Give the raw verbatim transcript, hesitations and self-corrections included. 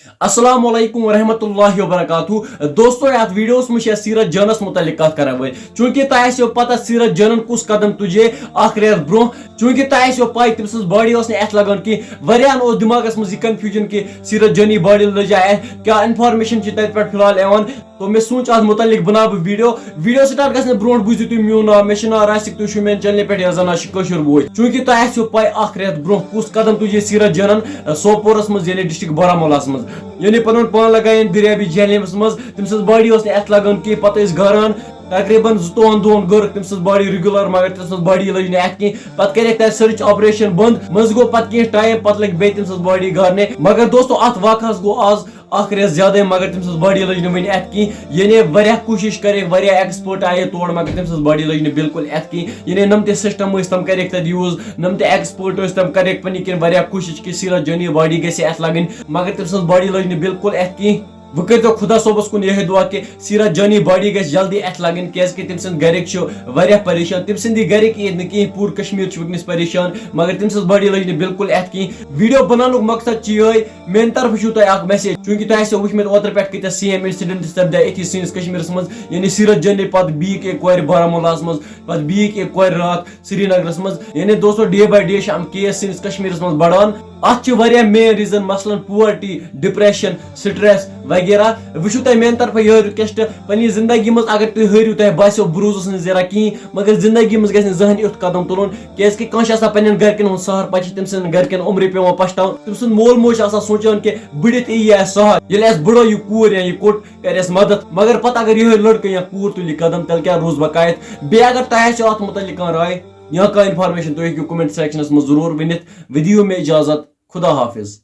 السلام علیکم ورحمۃ اللہ وبرکاتہ۔ دوستو، یتھ ویڈیوس منٛز چھِ أسۍ سیرت جانس متعلق کتھ کران وۄنۍ۔ چونکہ تۄہہِ آسیو پتہ سیرت جانن کُس قدم تُجے اکھ رٮ۪تھ برونٛہہ۔ چونکہ تۄہہِ آسیو پاے تٔمۍ سٕنٛز باڈی ٲس نہٕ اَتھِ لگان کینٛہہ۔ واریاہن اوس دٮ۪ماغس منٛز یہِ کنفیوجن کہِ سیرت جانی باڈی لٔج اَتھِ، کیٛاہ انفارمیشن چھِ تتہِ پٮ۪ٹھ فی الحال یِوان۔ تو مےٚ سوٗنٛچ اتھ متعلق بناو بہٕ ویڈیو۔ ویڈیو سٹارٹ گژھنہٕ برونٛٹھ بوٗزِو تُہۍ میون ناو۔ مےٚ چھُ ناو راسِک، تُہۍ چھِو میانہِ چینلہِ پٮ۪ٹھ یا زانان چھِ کٲشُر بوے۔ چونکہ تۄہہِ آسیو پاے اکھ رٮ۪تھ برونٛہہ کُس قدم تُجے سیرت جانن، آ، سوپورس منٛز، یعنی ڈسٹرکٹ بارہمولاہس منٛز۔ یعنی پنُن پان لگایَن دریابی جہلمس منٛز۔ تٔمۍ سٕنٛز باڈی ٲس نہٕ اَتھِ لگان کینٛہہ۔ پتہٕ ٲسۍ گران، تقریباً زٕتووُہن دۄہن گٔر تٔمۍ سٕنٛز باڈی ریگولر، مگر تٔمۍ سٕنٛز باڈی لٔج نہٕ اَتھِ کینٛہہ۔ پتہٕ کریکھ تَتہِ سٔرٕچ آپریشن بنٛد۔ منٛزٕ گوٚو پتہٕ کینٛہہ ٹایم، پتہٕ لٔگۍ بیٚیہِ تٔمۍ سٕنٛز باڈی گرنہِ۔ مگر دوستو، اتھ واقعس گوٚو آز اکھ رٮ۪تھ زیادَے، مگر تٔمۍ سٕنٛز باڈی لٔج نہٕ وٕنہِ اَتھِ کینٛہہ۔ یعنی واریاہ کوٗشِش کَرے، واریاہ ایکسپٲرٹ آیے تور، مگر تٔمۍ سٕنٛز باڈی لٔج نہٕ بالکل اَتھِ کینٛہہ۔ یعنی نۄم تہِ سسٹم ٲسۍ تِم کَرٮ۪کھ تَتہِ یوٗز، نۄم تہِ ایکسپٲرٹ ٲسۍ تِم کَرٮ۪کھ پنٕنۍ کِنۍ واریاہ کوٗشِش کہِ سیرت جانی باڈی گژھِ اَتھِ لَگٕنۍ، مگر تٔمۍ سٕنٛز باڈی لٔج نہٕ بالکل اَتھِ کینٛہہ۔ وۄنۍ کٔرۍتو خۄدا صٲبَس کُن یِہوٚے دُعا کہِ سیرت جانی باڈی گژھِ جلدی اَتھِ لَگٕنۍ، کیٛازِکہِ تٔمۍ سٕنٛدۍ گَرِکۍ چھِ واریاہ پریشان۔ تٔمۍ سٕنٛدی گَرِکۍ ییٚتہِ نہٕ کِہیٖنۍ، پوٗرٕ کشمیٖر چھُ وٕنکیٚنَس پریشان، مگر تٔمۍ سٕنٛز باڈی لٔج نہٕ بالکل اَتھِ کِہیٖنۍ۔ ویڈیو بناونُک مقصد چھُ یِہوٚے، میانہِ طرفہٕ چھُو تۄہہِ اکھ میسیج، چونکہ تۄہہِ آسیو وٕچھمٕتۍ اوترٕ پٮ۪ٹھ کۭتیاہ سیم انسیڈنٹس سپدے أتھی سٲنِس کشمیٖرس منٛز، یعنی سیرت جانی پتہٕ بیٚیہِ کہِ کورِ بارہمولاہس منٛز، پتہٕ بیٚیہِ کہِ کورِ راتھ سرینگرس منٛز۔ یعنی دوستو، ڈے باے ڈے چھِ یِم کیس سٲنِس کشمیٖرس منٛز بڑان۔ اتھ چھِ واریاہ مین ریزن، مثلاً پوورٹی، ڈپریشن، سٹریس وغیرہ۔ وٕچھِو تۄہہِ میانہِ طرفہٕ یِہوٚے رِکویسٹ، پننہِ زندگی منٛز اگر تُہۍ ہٲرِو، تۄہہِ باسیو بروسس نہٕ زیرہ کِہیٖنۍ، مگر زندگی منٛز گژھِ نہٕ زٕہٕنۍ یُتھ قدم تُلُن، کیٛازِکہِ کانٛہہ چھُ آسان پننٮ۪ن گرِکٮ۪ن ہُنٛد سہارٕ، پتہٕ چھِ تٔمۍ سٕنٛدٮ۪ن گرِکٮ۪ن عمرِ پٮ۪وان پشتاوُن۔ تٔمۍ سُنٛد مول موج چھُ آسان سونٛچان کہِ بٕڈِتھ یی یہِ اَسہِ سہارٕ، ییٚلہِ اَسہِ بٕڈو یہِ کوٗر یا یہِ کوٚٹ کرِ اَسہِ مدد۔ مگر پتہٕ اگر یِہوٚے لڑکہٕ یا کوٗر تُلہِ قدم، تیٚلہِ کیٛاہ روٗز بقایت؟ بیٚیہِ اگر تۄہہِ آسیو اَتھ مُتعلق کانٛہہ راے یا کانٛہہ انفارمیشن، تُہۍ ہیٚکِو کمنٹ سیکشنس منٛز ضروٗر ؤنِتھ۔ وۄنۍ دِیِو مےٚ اجازت، خدا حافظ۔